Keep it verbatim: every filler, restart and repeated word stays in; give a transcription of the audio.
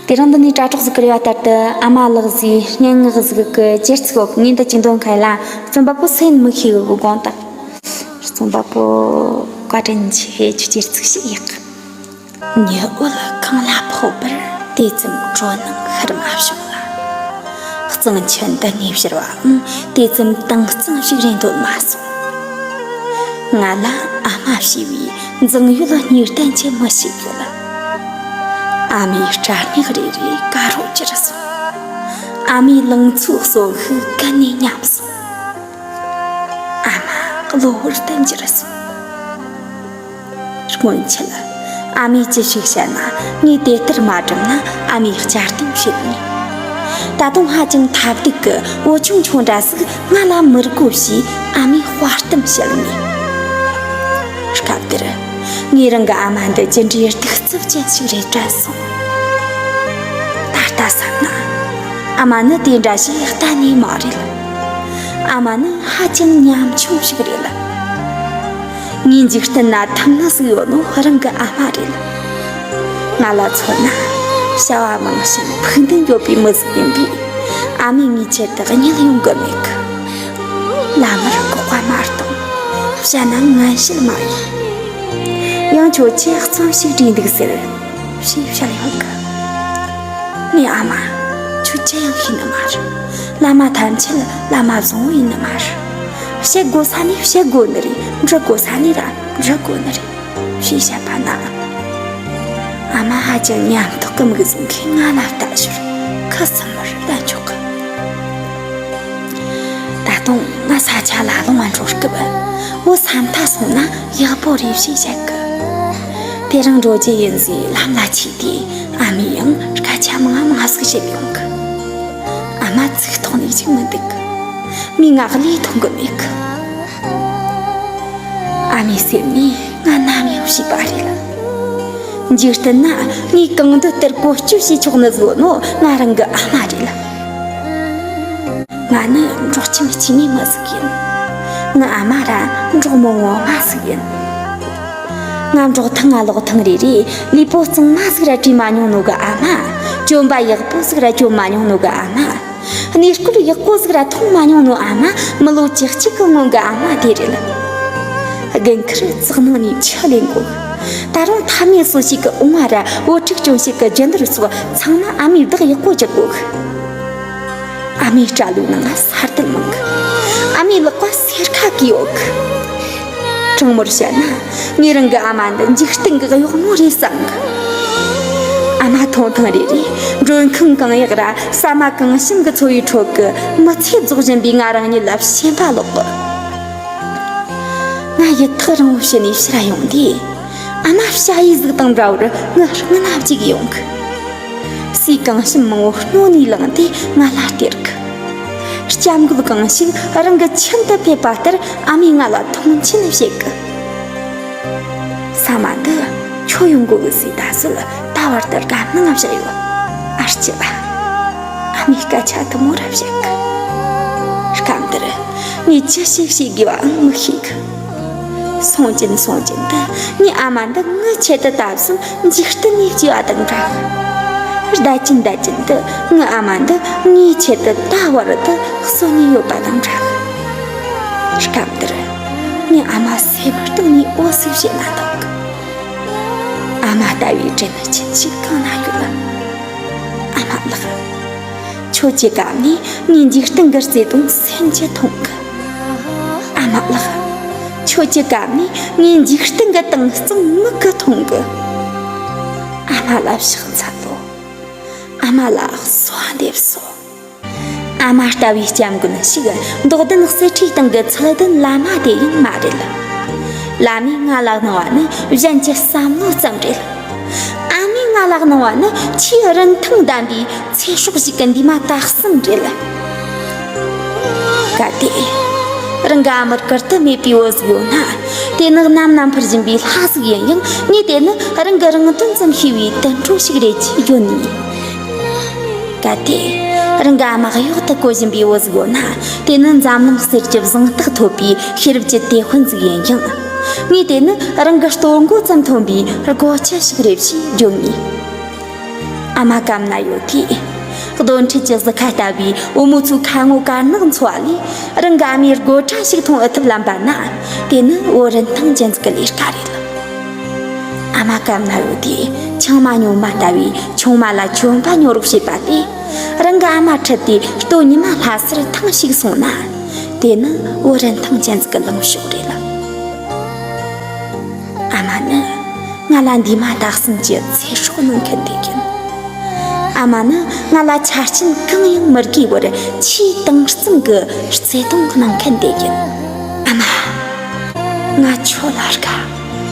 དེ་རིང་འདི་ནས་དྲ་གྲོགས་ཟིག་གིས་རེ་བ་ལྟར་དུ། ཨ་མ་ལགས་ཟེར་སྙན་ངག་ཟིག་གི་བཅད་ཚིག་ཡོད། ངས་འདི་ཅིག་འདོན་ཁ་ཡིན་ལ། རྩོམ་པ་པོ་སུ་ཡིན་མི་ཤེས་གི། དགོངས་དག། རྩོམ་པ་པོ་བཀའ་དྲིན་ཆེ། ཁྱོད་བཅད་ཚིག་ཞིག་ཡག་གི། ཉི་འོད་གངས་ལ་ཕོག་པར། དེ་ཙམ་དྲོ་སྣང་ཤར་མ་བྱུང་ལ། གཙང་ཆུ་འདི་ནས་བཞུར་བའང་། དེ་ཙམ་དྭངས་གཙང་ཞིག་རེད་འདོད་མ་སོང་། ང་ལ་ཨ་མ་ཞེས་པའི་འཛིང་ཡུལ་གཉིས་ལྡན་གྱི་མི་ཞིག་ཡོད། ཨ་མའི་སྐྲ་སྙེག་རེ་རེ་དཀར་རོ་གྱུར་སོང་། ཨ་མའི་ལང་ཚོའི་གསོན་ཤུགས་གན་ནས་ཉམས་སོང་། ཨ་མ་གློ་བུར་དུ་འགྱུར་སོང་། སྔོན་ཆད། ཨ་མས་ཅི་ཞིག་བཤད་ན། ངས་དེ་ལྟར་མ་བསྒྲུབས་ན། ཨ་མས་གཅར་རྡུང་བྱེད་ངེས། ད་དུང་ཧ་ཅང་ཐབས་སྡུག་གི་འོ་ཆུང་ཆུང་འདྲ་ཟིག་ང་ལ་མི་དགོས་ཞེས་ཨ་མས་དཔའ་གཏམ་བཤད་ངེས། སྐབས་དེར་ངས་རང་གི་ཨ་མ་འདི་ཅི་འདྲའི་གདུག་རྩུབ་ཅན་ཞིག་རེད་དྲན་སོང་། ད་ལྟ་བསམ་ན། ཨ་མ་ནི་དེ་འདྲ་ཞིག་གཏན་ནས་མ་རེད། ཨ་མ་ནི་ཧ་ཅང་ཉམ་ཆུང་ཞིག་རེད། ངའི་འཇིག་རྟེན་ན་ཐུབ་ནི་ཟིག་ཡོད་ནོ་རང་གི་ཨ་མ་རེད། ང་ལ་མཚོན་ན། བྱ་བ་མང་ཞིང་ཕུགས་འདུན་ཡོད་པའི་མི་ཟིག་ཡིན་པས། ཨ་མས་ངའི་ཆེད་དུ་གཉིད་ཡོང་གི་མེད་གི། བླ་མར་འགོག་པ་མ་གཏོང་། བཤད་ན་ངན་བཤད་མ་ཡིན། ཡང་ཁྱོད་ཆེ་གཙང་ཞིག་བྲིས་འདུག་ཟེར། ཞེས་བཤད་ཡོད་གི། ངའི་ཨ་མ། ཁྱོད་ཅི་ཡང་ཤེས་ནི་མ་རེད། བླ་མ་ཐམས་ཅད་བླ་མ་བཟང་བོ་ཡིན་ནི་མ་རེད། བཤད་དགོས་ས་ནས་བཤད་དགོས་ནི་རེད། འབྲི་དགོས་ས་ནས་ར་འབྲི་དགོས་ནི་རེད། ཞེས་བཤད་པ་ན། ཨ་མ་ཧ་ཅང་ཉམས་རྟོགས་ཀྱི་མིག་ཟུང་གིས་ང་ལ་ལྟ་ཞོར་ཁུ་སིམ་མེར་ལན་འཇོག་གི། ད་དུང་ང་ས་ཆ་ལ་ལོང་བ་འགྲོ་སྐབས། བོད་ས་མཐའ་སོང་ན་ཡག་པོ་རེད་ཞེས་བཤད་གི། དེ་རིང་འགྲོ་རྒྱུ་ཡིན་ཟེར་ལམ་ལ་ཆས་དུས། ཨ་མས་ཡང་སྐད་ཆ་མང་མང་ཟིག་བཤད་ཡོང་གི། ཨ་མ་ཚིག་ཐོག་ནས་ཅིག་མི་འདུག་གི། མིས་ང་ཀླད་མཐོང་གི་མེད་གི། ཨ་མའི་སེམས་ནས་ང་ནམ་ཡང་ཤེས་པ་རེད། འཇིག་རྟེན་ན་ངས་གང་འདོད་ལྟར་བཀོལ་སྤྱོད་བྱེད་ཆོག་ནི་ཟིག་ཡོད་ནོ་ང་རང་གི་ཨ་མ་རེད། ང་ནི་འབྲོག་ཁྱིམ་སྐྱེས་མའི་མི་ཟིག་ཡིན། ངའི་ཨ་མ་ར་འབྲོག་མོ་ངོ་མ་ཟིག་ཡིན། ང་འབྲོག་ཐང་ང་ལོག་ཐེངས་རེ་རེ་ལུས་པོ་གཙང་མ་ཟིག་ར་བཀྲུས་མ་མྱོང་ནོ་གི་ཨ་མ། གྱོན་པ་ཡག་པོ་ཟིག་ར་གྱོན་མ་མྱོང་ནོ་གི་ཨ་མ། གནས་སྐོར་ཡག་པོ་ཟིག་ར་མཐོང་མ་མྱོང་ནོ་ཨ་མ། མི་ལོ་བཅུ་གཅིག་གི་སྔོན་གི་ཨ་མ་དེ་རེད། དགུན་ཁར་ཙག་ནང་ནས་ཆུ་ལེན་གོ། ད་རུང་ཐ་མའི་གསོ་བྱེད་ཀྱི་འོང་བ་ར་བུ་ཕྲུག་སྐྱོན་བྱེད་ཀྱི་རྒྱུ་ནོར་སོགས་ཚང་མ་ཨ་མས་བདག་ཡག་པོ་རྒྱག་གོ། ཨ་མའི་སྐྲ་ལོའི་ནང་ས་རྡུལ་མང་གི། ཨ་མའི་ལག་པ་སེར་ཁ་གི་ཡོད་གི། དྲང་མོར་བཤད་ན། ངས་རང་གི་ཨ་མ་འདི་འཇིག་རྟེན་གྱི་གཡོག་མོ་རེད་བསམ་གི། ཨ་མ་ཐོང་ཐང་རེ་རེ་མགྲོན་ཁང་གང་ཡག་ར་ཟ་མ་གང་ཞིམ་གྱི་འཚོ་བའི་ཁྲོད་ཀྱི་མི་ཚེ་རྫོགས་བཞིན་པའི་ང་རང་ཉིད་ལ་ཞེན་པ་ལོག་གི། ང་ཡིད་ཐག་རིང་བོ་ཕྱིན་ནས་ཕྱིར་ཡོང་དུས། ཨ་མ་ཞ་ཡི་གཟུགས་དང་འདྲ་བར་ངའི་སྔུན་ན་བརྗེད་ཡོང་གི། ཟས་གང་ཞིམ་མང་བོ་སྣོད་ནས་བླངས་ཏེ་ང་ལ་སྟེར་གི། སྐྱབས་མགོན་གང་ཞིག་རང་གི་ཁྱིམ་དུ་ཕེབས་པ་ལྟར་ཨ་མས་ང་ལ་མཐོང་ཆེན་བྱེད་གི། ས་མ་འདི་ཁྱོད་ཡོང་དགོས་གི་ཟེར་ད་གཟོད་ད་བར་དུ་དགའ་སྣང་བཞག་ཡོད། ཨ་ལྕི་བ། ཨ་མས་སྐད་ཆ་དུ་མོ་ར་བཤད་གི། སྐབས་འདིར་ངས་ཅི་ཞིག་བྱེད་དགོས་པའང་མི་ཤེས་གི། སོང་ཅིན་སོང་ཅིན་དུ་ངའི་ཨ་མ་འདི་ངའི་ཆེད་དུ་ད་གཟོད་འཇིག་རྟེན་ནས་སྐྱེས་པ་དང་འདྲ། བསྡད་ཅིན་བསྡད་ཅིན་དུ་ངའི་ཨ་མ་འདི་ངའི་ཆེད་དུ་ད་བར་དུ་གསོན་ནས་ཡོད་པ་དང་འདྲ། སྐབས་འདིར་ངའི་ཨ་མ་སེམས་གཏིང་ནས་འོ་ཟིག་བྱེད་ན་འདོད་གི། ཨ་མ་ལྟ་བུའི་དྲིན་ཆེན་ཞིག་གང་ན་ཡོད། ཨ་མ་ལགས། ཁྱོད་ཀྱི་སྐབས་ནས་ངའི་འཇིག་རྟེན་གྱི་བརྩེ་དུང་སེམས་ཀྱིས་ཐོང་གི། ཨ་མ་ལགས། ཁྱོད་ཀྱི་སྐབས་ནས་ངའི་འཇིག་རྟེན་གྱི་དྭངས་གཙང་མིག་གིས་ཐོང་གི། ཨ་མ་ལ་ཕྱག་འཚལ་ལོ། ཨ་མ་ལ་གསོལ་བ་འདེབས་སོ། ཨ་མ་ལྟ་བུའི་སྐྱབས་མགོན་ཞིག་མདོ་ལྡན་གསེར་ཁྲིའི་སྟེང་གི་ཚུལ་ལྡན་བླ་མ་དེ་ཡང་མ་རེད། བླ་མས་ང་ལ་གནང་བ་ནི་གཞན་གྱི་བསམ་བློ་ཙམ་རེད། ཨ་མས་ང་ལ་གནང་བ་ནི་ཆེས་རིན་ཐང་ལྡན་པའི་ཚེ་སྲོག་ཞིག་གི་འདུས་མ་དག་གསུམ་རེད། གལ་ཏེ། རང་གི་ཨ་མར་བཀུར་སྟི་མེད་པའི་བུ་ཟིག་ཡོད་ན། དེ་ནི་གནམ་ན་འཕུར་བཞིན་པའི་ལྷ་ཟིག་ཡིན་ཡང་ངས་དེ་ནི་རང་གི་རང་དོན་ཙམ་ཤེས་པའི་དུད་འགྲོ་ཞིག་རེད་ཅེས་བརྗོད་ནུས། གལ་ཏེ། རང་གི་ཨ་མ་གཡོག་ཏུ་བཀོལ་བཞིན་པའི་བུ་ཟིག་ཡོད་ན། དེ་ནི་འཛམ་གླིང་གསེར་གྱི་གཟེངས་རྟགས་ཐོབ་པའི་ཤེས་རབ་ཀྱི་དེད་དཔོན་ཟིག་ཡིན་ཡང་། ངས་དེ་ནི་རང་གི་ལྟོ་མགོ་ཙམ་ཐོན་པའི་སྒོ་ཁྱི་ཞིག་རེད་ཅེས་བརྗོད་ངེས། ཨ་མ་གམ་ན་ཡོད་དུས། གདོན་འདྲེ་གི་གཟུགས་ཁ་ལྟ་བུའི་བུ་མོ་ཚོའི་ཁ་ངོ་དཀར་ནག་འཚོ་བ་ལས། རང་གི་ཨ་མའི་དགོད་སྒྲ་ཞིག་མཐོང་ཨེ་ཐུབ་ལབ་པ་ན། དེ་ནི་བོད་རིན་ཐང་ཅན་ཟིག་གི་ལས་ཀ་རེད་ལ། ཨ་མ་གམ་ན་ཡོད་དུས་ཆང་མ་ཉོ་མ་ལྟ་བུའི་ཆུང་མ་ལ་གྱོན་པ་ཉོ་རོགས་བྱེད་པ་དེ། རང་གི་ཨ་མ་ཁྲིད་དེ་སྟོད་ཉི་མ་ལྷ་སར་ཐེངས་ཤིག་སོང་ན། དེ་ནི་བོད་རིན་ཐང་ཅན་ཟིག་གི་ལངས་ཕྱོགས་རེད་ལ། ཨ་མ་ནི་ང་ལ་འདས་མ་ད་གསུམ་གྱི་ཚེ་སྲོག་གནང་མཁན་དེ་ཡིན། ཨ་མ་ནི་ང་ལ་ཆ་རྐྱེན་གང་ཡང་མི་དགོས་པར་ཆེས་དྭངས་གཙང་གི་བརྩེ་དུང་གནང་མཁན་དེ་ཡིན། ཨ་མ། ང་ཁྱོད་ལ་དགའ།